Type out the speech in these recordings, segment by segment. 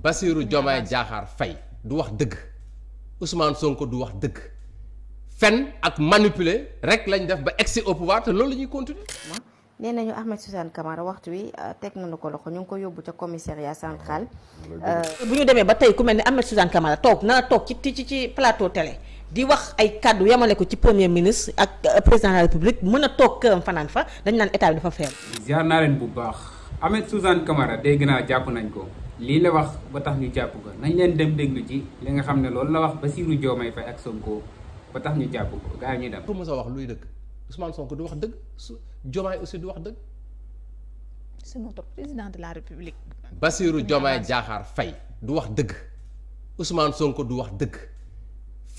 Bassirou Diomaye Diakhar Faye du wax dëgg Ousmane Sonko du wax dëgg fen ak manipuler rek lañ def ba egsi au pouvoir te loolu la ñuy continuer. nee nañu Ahmed Suzanne Camara waxtu wi teg nañu ko loxo ñu ngi ko yóbbu ca commissariat central. bu ñu demee ba tey ku mel ne Ahmed Suzanne Camara toog na toog ci plateau télé di wax ay kàddu yamale ko ci premier ministre ak président de la république mën a toog këram fanaan fa dañ naan état bi dafa feebar. ziar naa leen bu baax Ahmed Suzanne Camara dégg naa jàpp nañ ko lii la wax ba tax ñu jàpp ko nañ leen dem déglu ci li nga xam ne loolu la wax Bassirou Diomaye Faye ak Sonko ba tax ñu jàpp ko gaa ñuy dem. pour mos a wax luy dëgg Ousmane Sonko du wax dëgg Diomaye aussi du wax dëgg. c'est notre président de la république. Bassirou Diomaye Diakhar Faye du wax dëgg Ousmane Sonko du wax dëgg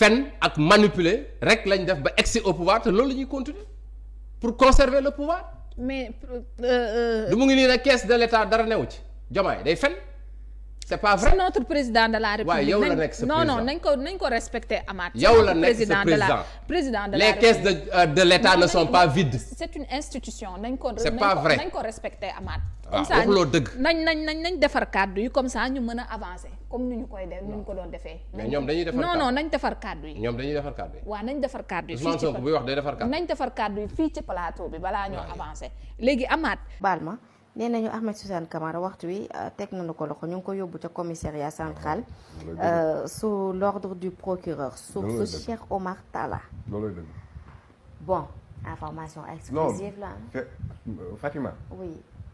fen ak manipuler rek lañ def ba egsi au pouvoir te loolu la ñuy continuer pour conserver le pouvoir. mais. du mu ngi nii nag caisse de l'état dara newu ci Diomaye day fen. c'est pas vrai c'est notre président de la république. waaw yow la nekk sa président non nañ ko respecter Amath. yow la nekk sa président de la les caisses de l'état ne sont pas vides. c'est une institution nañ ko. c'est pas vrai nañ ko respecter Amath. comme ça waxuloo dëgg. nañ defar kàddu yi comme ça ñu mën a avancer comme ni ñu koy def ni ñu ko doon defee. mais ñoom dañuy defar kàddu non nañ defar kàddu yi. ñoom dañuy defar kàddu yi. waaw nañ defar kàddu yi. Ousmane Sonko buy wax day defar kàddu. nañ defar kàddu yi fii ci plateau bi balaa ñoo avancer léegi Amath. baal ma. nee nañu Ahmed Suzanne Camara waxtu wi teg nañu ko loxo ñu ngi ko yóbbu ca commissariat central sous l'ordre du procureur source Cheikh Omar Talla. loolooy dëgg. bon information exclusive la Fatima. oui.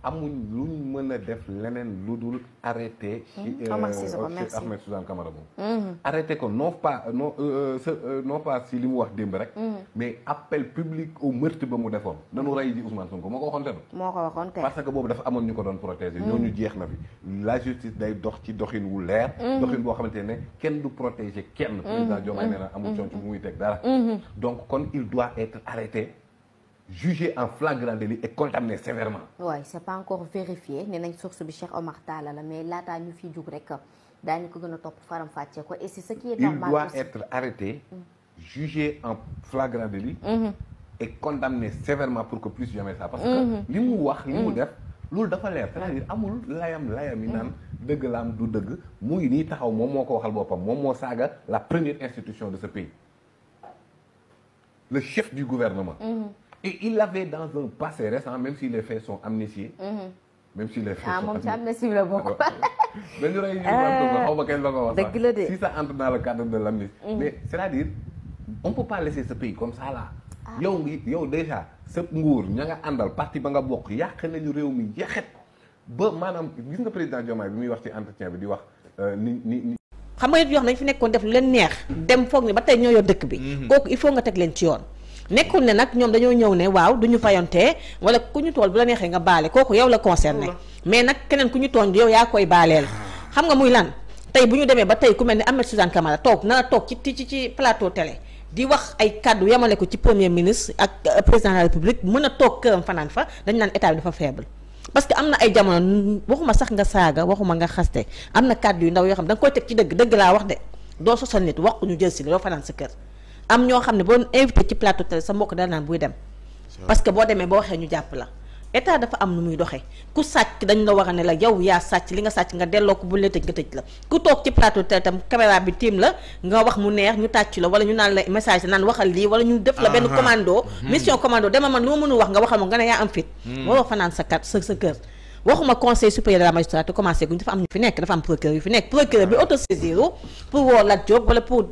amuñ luñ mën a def leneen lu dul arrêté. Omar Cissokho merci Ahmed Suzanne Camara moom. arrêté ko non pas si li mu wax démb rek. mais appel public au meurtre ba mu defoon. nanu rey ji Ousmane Sonko moo ko waxoon tamit. moo ko waxoon kay. parce que boobu dafa amoon ñu ko doon protéger. ñooñu jeex na fi la justice day dox ci doxin wu leer. doxin boo xamante ne kenn du protéger kenn. président Diomaye nee na amul conc bu muy teg dara. donc kon il doit être arrêté. jugé en flagrant délit et condamné sévèrement. oui c'est pas encore vérifié nee nañ source bi Cheikh Omar Talla la mais laataa ñu fiy jug rek daañu ko gën a topp faram fàccee ko et c'est ce qui est normal. il doit être arrêté jugé en flagrant délit et condamné sévèrement pour que puisse jamais ça parce que li mu wax li mu def loolu dafa leer c'est-à-dire amul layam yi naan dëgg la am du dëgg mu ngi nii taxaw moom moo ko waxal boppam moom moo saaga la première institution de ce pays le chef du gouvernement. Et il l'avait dans un passé récent, même si les faits sont amnistiés. Même si les faits sont moom ci amnistie la bokk. dañu rey xaw ma kenn ba ko wax dëgg la de. si ça entre dans le cadre de l'amnistie. mais c'est-à-dire on peut pas laisser ce pays comme ça là. yow déjà sa nguur ña nga àndal parti ba nga bokk yàq nañu réew mi yaxet ba maanaam gis nga président Diomaye bi muy wax ci entretien bi di wax ni. xam nga nit yoo xam ne dañu fi nekkoon def lu leen neex. dem foog ne ba tey ñoo yor dëkk bi. kooku il faut nga teg leen ci yoon. nekkul ne nag ñoom dañoo ñëw ne waaw du ñu fayontee wala ku ñu tool bu la neexee nga baale kooku yow la concerné mais nag keneen ku ñu tooñ yow yaa koy baaleel xam nga muy lan tey bu ñu demee ba tey ku mel ne Ahmed Suzanne Camara toog na toog ci plateau télé di wax ay kàddu yamale ko ci premier ministre ak président de la république mën a toog këram fanaan fa dañ naan état bi dafa faible parce que am na ay jamono waxuma sax nga saaga waxuma nga xaste am na kàddu yu ndaw yoo xam da nga koy teg ci dëgg laa wax de doo sosal nit wax ko ñu jël si la doo fanaan sa kër am ñoo xam ne boo invité ci plateau télé sa mbokk dana naan buy dem parce que boo demee boo waxee ñu jàpp la état dafa am nu muy doxee ku sàcc dañ la war a ne la yow yaa sàcc li nga sàcc nga delloo ko bu la tëj nga tëj la ku toog ci plateau télé tam caméra bi tiim la nga wax mu neex ñu tàcc la wala ñu naan la message naan waxal lii wala ñu def la benn commando mission commando dama man lu ma mënul wax nga waxal ma nga ne yaa am fit waroo fanaan sa kër waxuma conseil supérieur de la magistrature commencé guñ dafa am ñu fi nekk dafa am procureur yu fi nekk procureur bi autosaisir pour woo Lat Diop wala pour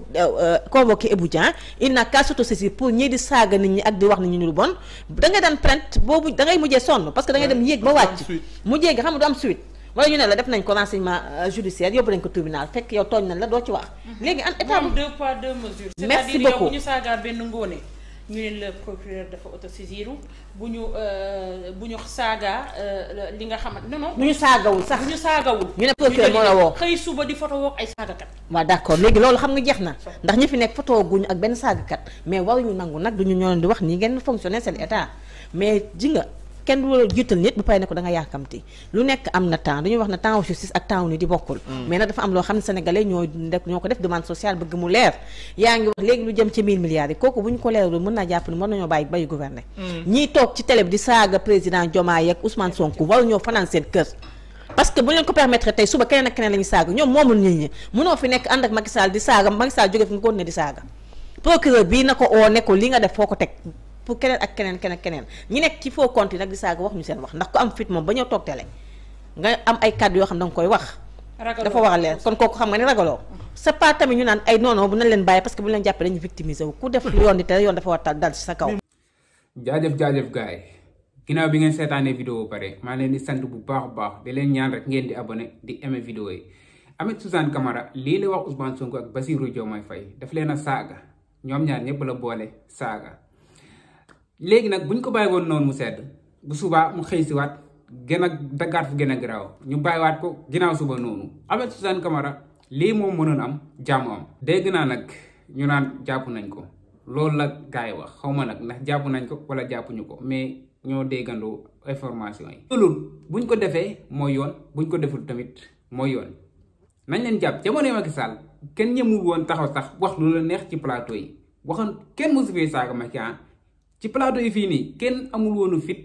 convoquer Ebou Dieng il n'a qu'à s'autosaisir pour ñii di saaga nit ñi ak di wax nit ñi lu bon da ngay daan plainte boobu da ngay mujjee sonn parce que da ngay dem yéeg ba wàcc mujjee nga xam ne du am suite wala ñu ne la def nañ ko renseignement judiciaire yóbbu nañ ko tribunal fekk yow tooñ nañ la doo ci wax léegi an état bu 2 poids 2 mesures merci beaucoup bu ñu saagaa benn ngóone ñu ne le procureur dafa autosaisir bu ñu saagaa li nga xamante non bu ñu saagawul sax bu ñu saagawul ñu ne procureur moo la woo xëy suba di photo woog ay saagakat waaw d'accord léegi loolu xam nga jeex na ndax ñi fi nekk photo guñu ak benn saagakat mais waruñu nangu nag duñu ñoo leen di wax nii ngeen fonctionner seen état mais ji nga kenn du jiital nit bu pare ne ko da nga yàkkamti lu nekk am na temps dañuy wax ne temps justice ak temps ni di bokkul mais nag dafa am loo xam ne sénégalais ñoo ko def demande sociale bëgg mu leer yaa ngi wax léegi lu jëm ci 1000 milliards yi kooku bu ñu ko leeralul mën naa jàpp ne mën nañoo bàyyi gouverner ñiy toog ci télé bi di saaga président Diomaye ak Ousmane Sonko waru ñoo fanaan seen kër parce que bu leen ko permettre tey suba keneen ak keneen la ñuy saaga ñoom moomul nit ñi mënoo fi nekk ànd ak Macky Sall di saaga Macky Sall jóge fi nga continuer di saaga procureur bii na ko oo ne ko li nga def foo ko teg pour keneen ak keneen ñi nekk ci faux compte yi nag di saaga wax ñu seen wax ndax ku am fit moom ba ñëw toog télé nga am ay kàddu yoo xam da nga koy wax dafa war a leer kon kooku xam nga ne ragaloo c'est pas tamit ñu naan ay non bu nañ leen bàyyi parce que bu leen jàppee dañuy victimiser wu ku def lu yoon di tere yoon dafa war a dal ci sa kaw. jaajëf gars yi ginnaaw bi ngeen seetaanee vidéo pare maa leen di sant bu baax a baax di leen ñaan rek ngeen di abonné di aimer vidéo yi Ahmed Suzanne Camara lii la wax Ousmane Sonko ak Bassirou Diomaye Faye daf leen a saaga ñoom ñaar ñëpp la boole saaga léegi nag buñ ko bàyyi woon noonu mu sedd bu subaa mu xëy si waat gën a daggaat fu gën a garaaw ñu bàyyiwaat ko ginnaaw suba noonu Ahmed Suzanne Camara lii moom mënoon am jàmm am dégg naa nag ñu naan jàpp nañ ko loolu la gars yi wax xaw ma nag ndax jàpp nañ ko wala jàppuñu ko mais ñoo déggandoo information yi loolu buñ ko defee mooy yoon buñ ko deful tamit mooy yoon nañ leen jàpp jamono Macky Sall kenn ñemul woon taxaw sax wax lu la neex ci plateau yi waxoon kenn mosu fee saaga Macky ci plateau yi fii nii kenn amul woonu fit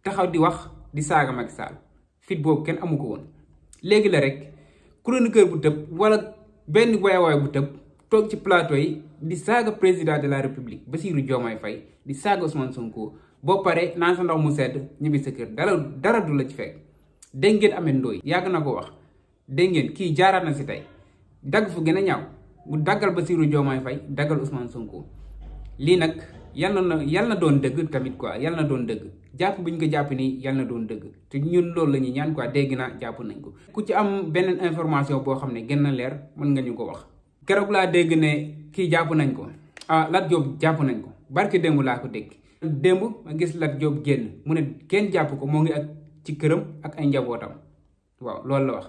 taxaw di wax di saaga Macky Sall fit boobu kenn amu ko woon léegi la rek chroniqueur bu tëb wala benn waay bu tëb toog ci plateau yi di saaga président de la république Bassirou Diomaye Faye di saaga Ousmane Sonko boo paree naan sa ndox mu sedd ñibbi sa kër dara du la ci fekk dégg ngeen Ameth Ndoye yàgg na ko wax dégg ngeen kii jaaraat na si tey dagg fu gën a ñaaw mu daggal Bassirou Diomaye Faye daggal Ousmane Sonko lii nag yal na doon dëgg tamit quoi yal na doon dëgg jàpp bi ñu ko jàpp nii yal na doon dëgg te ñun loolu la ñuy ñaan quoi dégg naa jàpp nañ ko ku ci am beneen information boo xam ne gën na leer mën nga ñu ko wax keroog laa dégg ne kii jàpp nañ ko Lat Diop jàpp nañ ko barke démb laa ko dégg démb ma gis Lat Diop génn mu ne kenn jàpp ko moo ngi ak ci këram ak ay njabootam waaw loolu la wax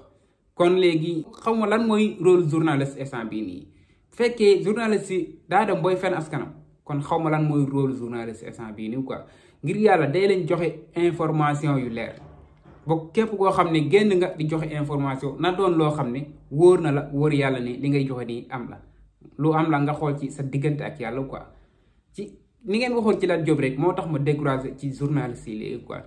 kon léegi xaw ma lan mooy rôle journaliste instant bii nii fekkee journaliste yi daa dem booy fen askanam kon xaw ma lan mooy rôle journaliste instant bii nii quoi ngir yàlla day leen joxe information yu leer ba képp koo xam ne génn nga di joxe information na doon loo xam ne wóor na la wóor yàlla ne li ngay joxe nii am la lu am la nga xool ci sa diggante ak yàlla quoi ci ni ngeen waxoon ci Lat Diop rek moo tax ma découragé ci journaliste yi léegi quoi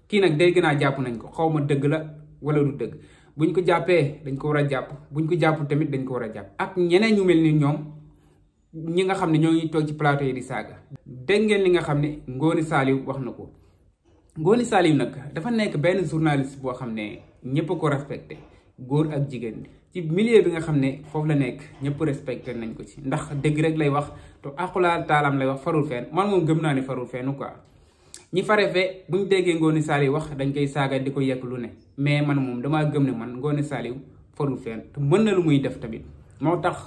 kii nag dégg naa jàpp nañ ko xaw ma dëgg la wala du dëgg buñ ko jàppee dañ ko war a jàpp buñ ko jàpp tamit dañ ko war a jàpp ak ñeneen ñu mel ni ñoom ñi nga xam ne ñoo ngi toog ci plateau yi di saaga dégg ngeen li nga xam ne Ngoni Saliou wax na ko Ngoni Saliou nag dafa nekk benn journaliste boo xam ne ñëpp a ko respecté góor ak jigéen ci milieu bi nga xam ne foofu la nekk ñëpp respecté nañ ko ci ndax dëgg rek lay wax te aqulaa taalam lay wax farul fenn man moom gëm naa ne farul fenn quoi ñi fare fee buñ déggee Ngoni Saliou wax dañ koy saaga di ko yekk lu ne mais man moom damaa gëm ne man Ngoni Saliou farul fenn te mën na lu muy def tamit moo tax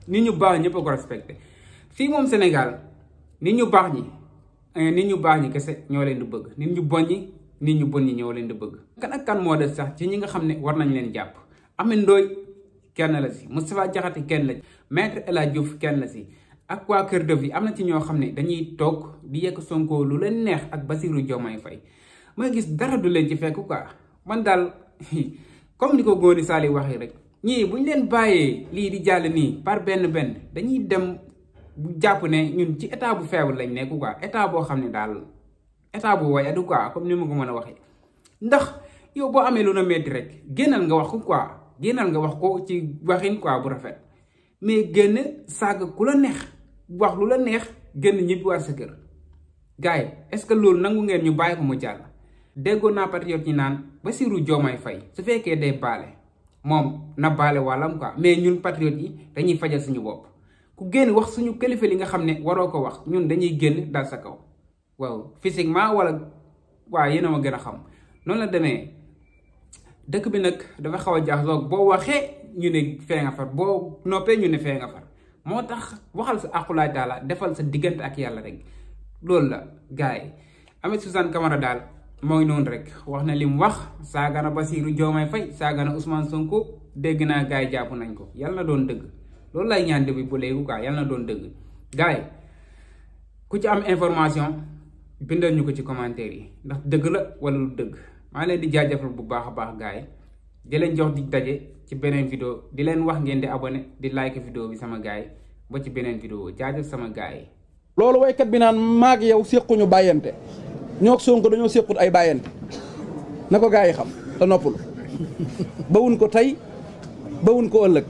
nit ñu baax ñëpp a ko respecté fii moom Sénégal nit ñu baax ñi kese ñoo leen di bëgg nit ñu bon ñi ñoo leen di bëgg kan ak kan moo des sax ci ñi nga xam ne war nañ leen jàpp Ameth Ndoye kenn la si Moustapha Diakhaté kenn la Maître El Hadji Diouf kenn la si ak waa Kër Dëf yi am na ci ñoo xam ne dañuy toog di yekk Sonko lu leen neex ak Bassirou Diomaye Faye may gis dara du leen ci fekk quoi man daal comme ni ko Ngoni Saliou waxee rek ñii buñ leen bàyyee lii di jàll nii par benn dañuy dem jàpp ne ñun ci état bu faible lañ nekk quoi état boo xam ne daal état bu wayadu quoi comme ni ma ko mën a waxee ndax yow boo amee lu na metti rek génnal nga wax ko quoi génnal nga wax ko ci waxin quoi bu rafet mais génn saaga ku la neex wax lu la neex génn ñibbi war sa kër gars yi est-ce que loolu nangu ngeen ñu bàyyi ko mu jàll déggoon naa patriote ñi naan Bassirou Diomaye Faye su fekkee day baale moom na baale wàllam quoi mais ñun patriote yi dañuy fajal suñu bopp ku génn wax suñu kilifa li nga xam ne waroo ko wax ñun dañuy génn dal sa kaw waaw physiquement wala waaw yéen a ma gën a xam noonu la demee dëkk bi nag dafa xaw a jaaxloo boo waxee ñu ne fee nga far boo noppee ñu ne fee nga far moo tax waxal sa aqulaay taala defal sa diggante ak yàlla rek loolu la gars yi Ahmed Suzanne Camara daal moo ngi noonu rek wax na li mu wax saaga na Bassirou Diomaye Faye saaga na Ousmane Sonko dégg naa gars yi jàpp nañ ko yàlla na doon dëgg loolu lay ñaan depuis ba léegi quoi yàlla na doon dëgg gars yi ku ci am information bindal ñu ko ci commentaire yi ndax dëgg la wala lu dëgg maa leen di jaajëfal bu baax a baax gars yi di leen jox di daje ci beneen vidéo di leen wax ngeen di abonné di like vidéo bi sama gars yi ba ci beneen vidéo jaajëf sama gars yi. loolu waykat bi naan maag yow séquñu bàyyante ñoo Sonko dañoo séqut ay bàyyante na ko gars yi xam te noppalu. bawun ko tey bawun ko ëllëg